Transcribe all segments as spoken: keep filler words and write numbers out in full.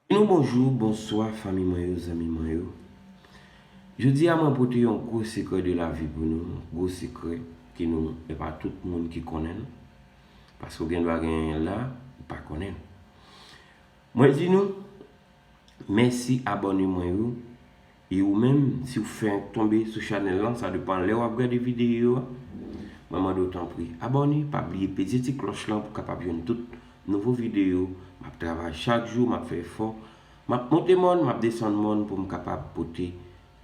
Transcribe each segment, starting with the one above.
Nou bonjou, bonswa, fanmi mwen yo, zanmi mwen yo. Jodi a, mwen pote yon gwo sekrè de lavi pou nou, yon gwo sekrè ke nou, e pa tout moun ki konnen l. Paske w gen dwa genyen l la, ou pa konnen l. Mwen di nou, mèsi abòne mwen yo. E ou menm, si w fenk tonbe sou chanèl lan, sa depann lè w ap gade videyo a. Mwen mande w tanpri, abòne, pa bliye peze ti klòch lan pou w kapab jwenn tout nouvo videyo. M ap travay chak jou, m ap fè efò. M ap monte mòn, m ap desann mòn pou m kapab pote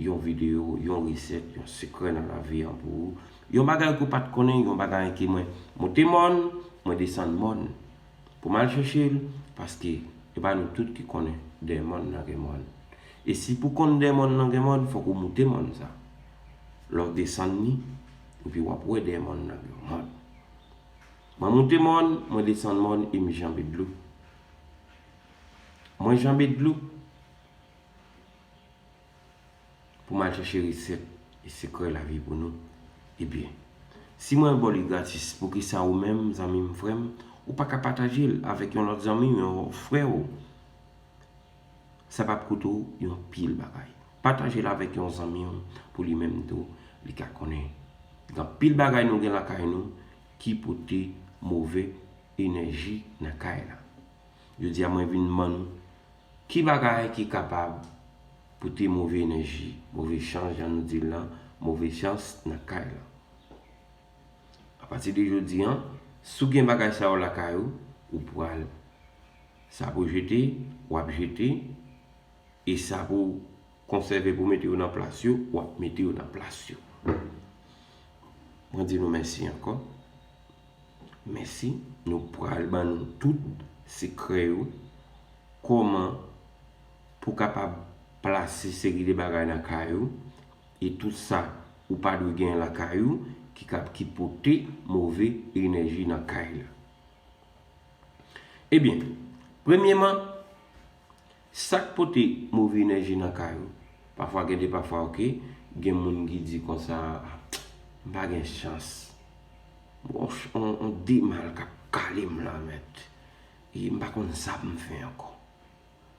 yon videyo, yon resèt, yon sekrè nan lavi an pou ou. Yon bagay ke w pa t konnen, yon bagay ke mwen monte mòn, mwen desann mòn. Pou m al chèche l, paske e pa nou tout ki konnen dèyè mòn nan gen mòn. E si pou konn dèyè mòn nan gen mòn, fòk ou moute mòn sa. Lè w desann li, epi w ap wè dèyè mòn nan gen mòn. Mwen moute mòn, mwen desann mòn e m janbe dlo. Mwen janbe dlo pou m al chèche resèt e sekrè lavi pou nou. Ebyen, si mwen ba w li gratis, poukisa ou menm, zanmi m, frè m, ou pa ka pataje l avèk yon lòt zanmi w, yon frè w? Sa p ap koute w yon pil bagay. Pataje l avèk yon zanmi w pou li menm tou, li ka konnen. Gen anpil bagay nou gen lakay nou ki pote move enèji nan kay la. Jodi a, mwen vin ban nou ki bagay ki kapab pote move enèji, move chans, jan nou di l lan, move chans nan kay la. Apati de jodi a, si w gen bagay sa yo lakay ou, ou pral, sa pou jete, w ap jete, e sa pou konsève, pou mete yo nan plas yo, w ap mete yo nan plas yo. Mwen di nou mèsi ankò. Mèsi. Nou pral ban nou tout sekrè yo. Kòman pou kapab plase seri de bagay nan kay ou, e tout sa ou pa dwe gen lakay ou ki kap, ki pote move enèji nan kay la. Ebyen, premyeman, sa k pote move enèji nan kay ou? Pafwa, gen de pafwa, oke, gen moun ki di konsa, "M pa gen chans. Bon, on, on de mal k ap kale m la, mèt. E m pa konn sa pou m fè ankò."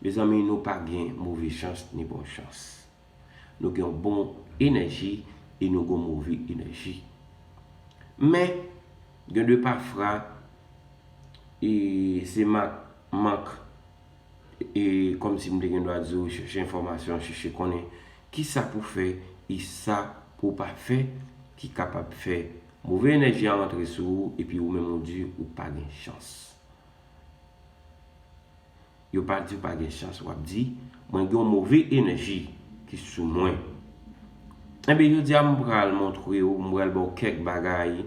Mezanmi, nou pa gen move chans ni bon chans. Nou gen yon bon enèji e nou gen yon move enèji. Men, gen de pafwa, e se mank, mank, e kòmsi m te gen dwa di w, chèche enfòmasyon, chèche konnen kisa pou fè e sa pou w pa fè ki kapab fè move enèji a rantre sou ou, epi ou menm ou di ou pa gen chans. Yo pa di w pa gen chans, w ap di, "Mwen gen yon move enèji ki sou mwen." Enben, jodi a, m pral montre w, m pral ba w kèk bagay.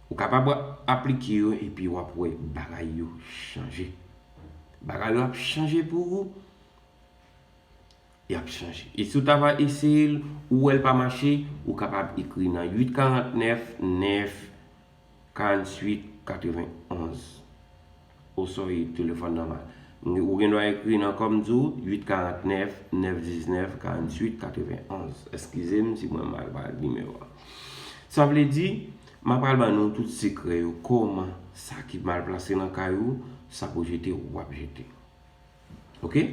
Ou kapab aplike yo, epi w ap wè bagay yo chanje. Bagay yo ap chanje pou ou. Y ap chanje. E si w ta va eseye l, ou wè l pa mache, ou kapab ekri nan uit karant nèf, nèf, karant uit, katrevenn onz. Oswa telefòn nòmal. Ou gen dwa ekri nan, kòm di w, uit karant nèf, nèf diznèf, karant uit, katrevenn onz. Eskize m si mwen mal pale nimewo a. Sa vle di, m ap pral ban nou tout sekrè yo, kòman sa ki mal plase nan kay ou, sa pou jete, w ap jete. Oke?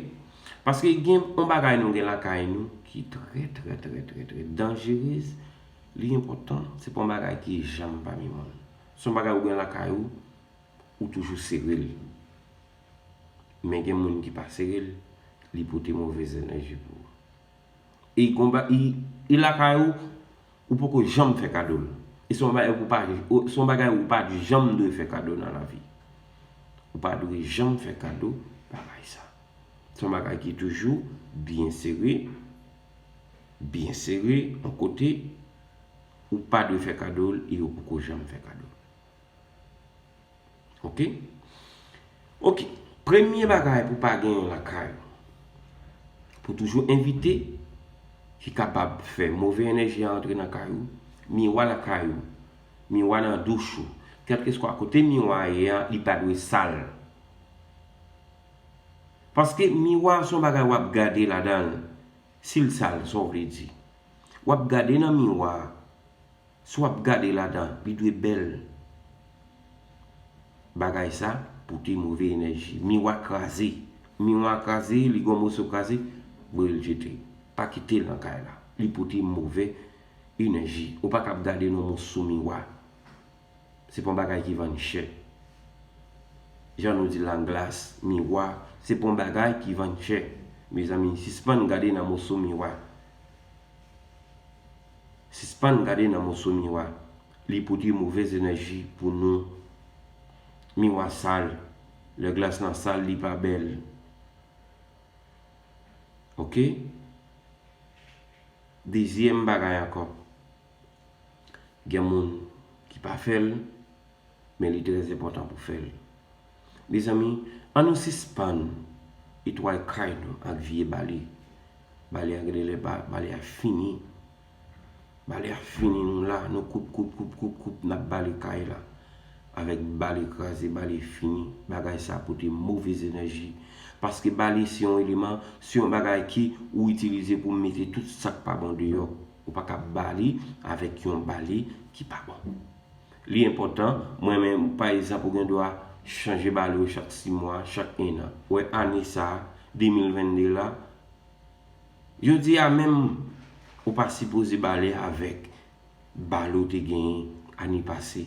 Paske gen yon bagay nou gen lakay nou ki trè, trè, trè, trè, trè danjerez. Li enpòtan, se pa yon bagay ki janm pa gen moun. Se yon bagay ou gen lakay ou, ou toujou sere l. Men gen moun ki pa sere l, li pote movèz enèji pou ou. E gon ba-, e, e lakay ou, ou poko janm fè kado l. E se yon bagay ou pa, se yon bagay ou pa janm dwe fè kado nan lavi. Ou pa dwe janm fè kado bagay sa. Se yon bagay ki toujou byen sere, byen sere, yon kote, ou pa dwe fè kado l e ou poko janm fè kado l. Oke? Oke. Premye bagay pou pa genyen lakay ou, pou toujou evite, ki kapab fè move enèji a antre nan kay ou, miwa lakay ou, miwa nan douch ou, kèlkeswa kote miwa a ye a, li pa dwe sal. Paske miwa se yon bagay w ap gade ladan l, si l sal, sa w vle di? W ap gade nan miwa a, si w ap gade ladan, li dwe bèl. Bagay sa pote move enèji. Miwa kraze. Miwa kraze, li gon moso kraze, voye l jete. Pa kite l nan kay la. Li pote move enèji. Ou pa kab gade nan moso miwa. Se pa yon bagay ki vann chè. Jan nou di l la, glas, miwa, se pa yon bagay ki vann chè. Mezanmi, sispann gade nan moso miwa. Sispann gade nan moso miwa. Li pote movèz enèji pou nou. Miwa sal. Lè glas lan sal, li pa bèl. Oke? Dezyèm bagay ankò. Gen moun ki pa fè l, men li trè enpòtan pou fè l. Mezanmi, ann nou sispann netwaye kay nou ak vye bale. Bale a, gen de lè ba-, bale a fini. Bale a fini, nou la, nou koup, koup, koup, koup, koup, n ap bale kay la. Avèk bale kraze, bale fini, bagay sa pote movèz enèji. Paske bale se yon eleman, se yon bagay ki ou itilize pou mete tout sa k pa bon deyò. Ou pa ka bale avèk yon bale ki pa bon. Li enpòtan, mwen menm, pa egzanp, ou gen dwa chanje bale w chak sis mwa, chak enn an. Ou wè ane sa a, de mil vennde la, jodi a menm, ou pa sipoze bale avèk bale w te genyen ane pase.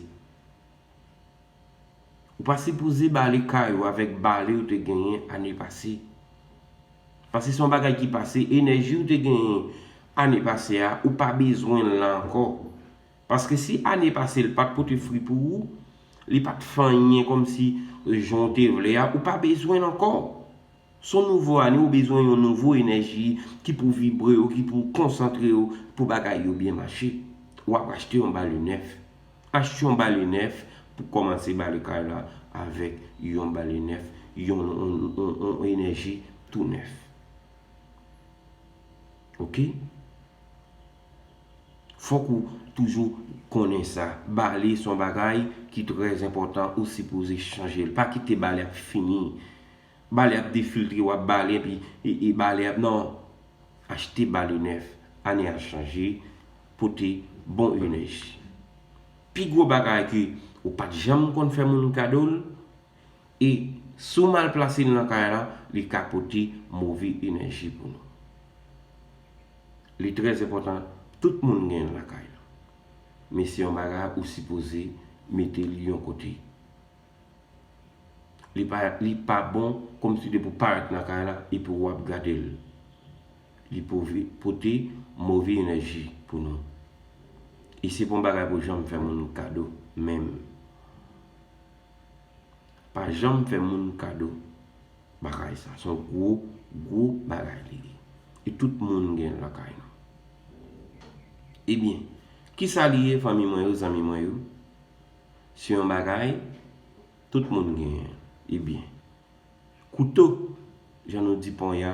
Ou pa sipoze bale kay ou avèk bale w te genyen ane pase. Paske se yon bagay ki pase, enèji w te genyen ane pase a, ou pa bezwen l la ankò. Paske si ane pase l pa t pote fwi pou ou, li pa t fè anyen kòmsi jan w te vle a, ou pa bezwen l ankò. Se yon nouvo ane, ou bezwen yon nouvo enèji ki pou vibre w, ki pou konsantre w pou bagay yo byen mache. W ap achte yon bale nèf. Achte yon bale nèf pou kòmanse bale kay la avèk yon bale nèf, yon, yon, yon, yon enèji tou nèf. Oke? Fòk ou toujou konnen sa. Bale se yon bagay ki trè enpòtan, ou sipoze chanje l. Pa kite bale ap fini. Bale ap defiltre, w ap bale, epi e, e bale ap, non. Achte bale nèf. Ane a chanje, pote bon enèji. Pi gwo bagay ke ou pa t janm konn fè moun kado l, e si w mal plase l nan kay la, li ka pote move enèji pou nou. Li trè enpòtan, tout moun gen l lakay la. Men se yon bagay ou sipoze mete l yon kote. Li pa, li pa bon kòmsi depi w parèt nan kay la epi w ap gade l. Li pove, pote move enèji pou nou. E se pa yon bagay pou janm fè moun kado, menm. Pa janm fè moun kado bagay sa. Se yon gwo, gwo bagay li ye. E tout moun gen l lakay nou. Ebyen, kisa li ye, fanmi mwen yo, zanmi mwen yo? Se yon bagay tout moun genyen. Ebyen, kouto, jan nou di ponya,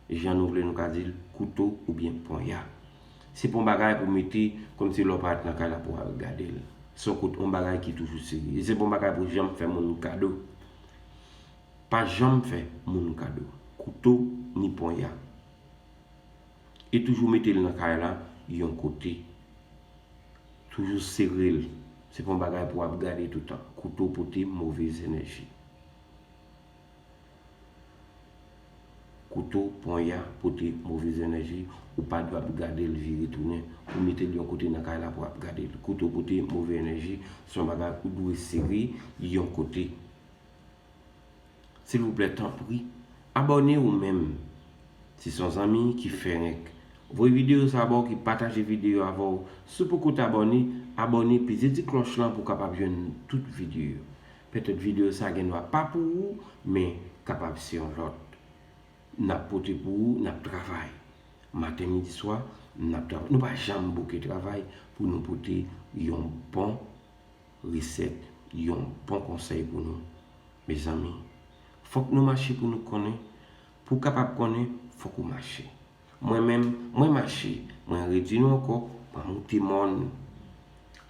jan nou vle nou ka di l, kouto oubyen ponya. Se pa yon bagay pou mete kòmsi lè w parèt nan kay la pou w al gade l. Se yon kout-, yon bagay ki toujou serye. E se pa yon bagay pou janm fè moun kado. Pa janm fè moun kado kouto ni ponya. E toujou mete l nan kay la yon kote. Toujou sere l. Se pa yon bagay pou w ap gade toutan. Kouto pote movèz enèji. Kouto, ponya pote movèz enèji. Ou pa dwe ap gade l vire tounen pou mete l yon kote nan kay la pou w ap gade l. Kouto pote move enèji. Se yon bagay ou dwe sere yon kote. Silvouplè, tanpri, abòne ou menm. Si se yon zanmi ki fè renk voye videyo sa ba w, ki pataje videyo avè w, si w poko t abòne, abòne, peze ti klòch lan pou w kapab jwenn tout videyo. Petèt videyo sa gen dwa pa pou ou, men kapab se yon lòt. N ap pote pou ou, n ap travay. Maten, midi, swa, n ap travay. Nou pa janm bouke travay pou nou pote yon bon resèt, yon bon konsèy pou nou. Mezanmi, fòk nou mache pou nou konnen. Pou w kapab konnen, fòk ou mache. Mwen menm, mwen mache. Mwen redi nou ankò, mwen moute mòn.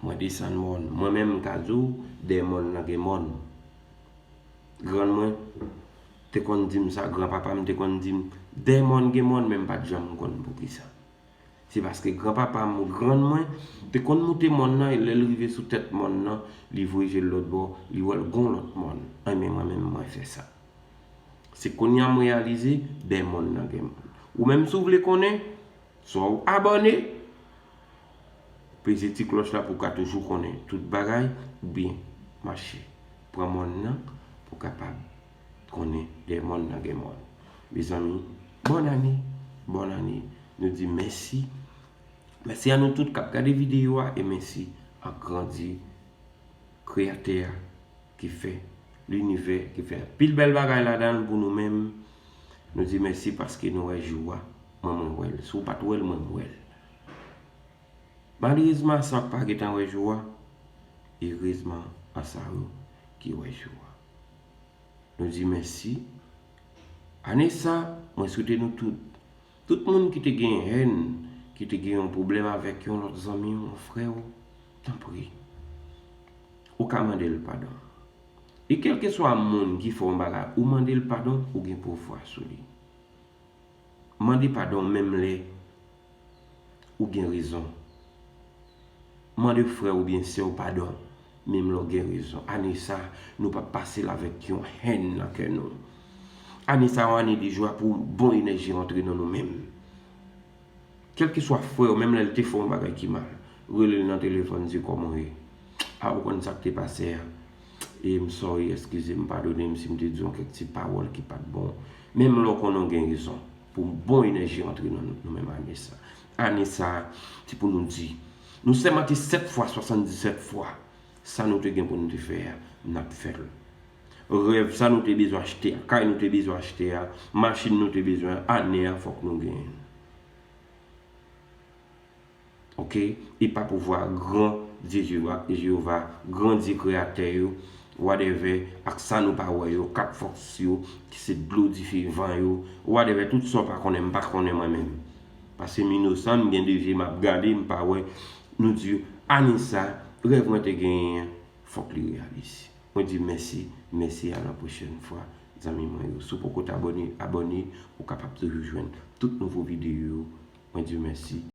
Mwen desann mòn. Mwen menm, m ka di w, dèyè mòn nan gen mòn. Grann mwen te konn di m sa, granpapa m te konn di m, dèyè mòn gen mòn, men m pa t janm konn poukisa. Se paske granpapa m ou grann mwen te konn moute mòn nan, e lè l rive sou tèt mòn nan, li voye je l lòt bò, li wè l gon lòt mòn. Enben, mwen menm, mwen fè sa. Se kounye a m reyalize, dèyè mòn nan gen mòn. Ou menm si w vle konnen, swa w abòne, peze ti klòch la pou w ka toujou konnen tout bagay, oubyen mache pran mòn nan pou w kapab konnen dèyè mòn nan gen mòn. Mezanmi, bòn ane, bòn ane. Nou di mèsi. Mèsi a nou tout k ap gade videyo a e mèsi ak gran Dye, Kreyatè a, ki fè linivè, ki fè anpil bèl bagay ladan l pou nou menm. Nou di mèsi paske nou wè jou a. Mwen, mwen wè l. Si w pa t wè l, mwen, mwen wè l. Malerezman, a sa w pa gentan wè jou a, erezman, a sa yo ki wè jou a. Nou di mèsi. Ane sa, mwen swete nou tout, tout moun ki te gen hèn, ki te gen yon pwoblèm avèk yon lòt zanmi w, yon frè w, tanpri, ou ka mande l padon. E kèlkeswa moun ki fè yon bagay, ou mande l padon, ou gen pouvwa sou li. Mande padon menm lè ou gen rezon. Mande frè oubyen sè w padon, menm lè w gen rezon. Ane sa, nou p ap pase l avèk yon hèn nan kè nou. Ane sa, yon ane de jwa pou bon enèji rantre nan nou menm. Kèlkeswa frè w, menm lè l te fè yon bagay ki mal, rele l nan telefòn, di kòman w ye. A, ou konn sa k te pase a. E m sòri, eskize m, padone m si m te di yon kèk ti pawòl ki pa t bon. Menm lè w konnen w gen rezon, pou bon enèji rantre nan nou, nou menm ane sa. Ane sa, se pou nou di, nou sèmante sèt fwa, swasanndisèt fwa, sa nou te gen pou nou te fè a, n ap fè l. Rèv sa nou te bezwen achte a, kay nou te bezwen achte a, machin nou te bezwen, ane a fòk nou genyen l. Oke? E pa pouvwa gran Dye Jewova, Jewova, gran Dye kreyatè yo, whatever, ak sa nou pa wè yo, kat fòs yo, ki se dlo, dife, van yo, whatever, tout sa w pa konnen, m pa konnen mwen menm. Paske m inosan, m gen de je, m ap gade, m pa wè. Nou di, ane sa, rèv mwen te genyen an, fòk li reyalize. Mwen di mèsi, mèsi, a la pwochèn fwa, zanmi mwen yo. Si w poko t abòne, abòne, ou kapab toujou jwenn tout nouvo videyo yo. Mwen di mèsi,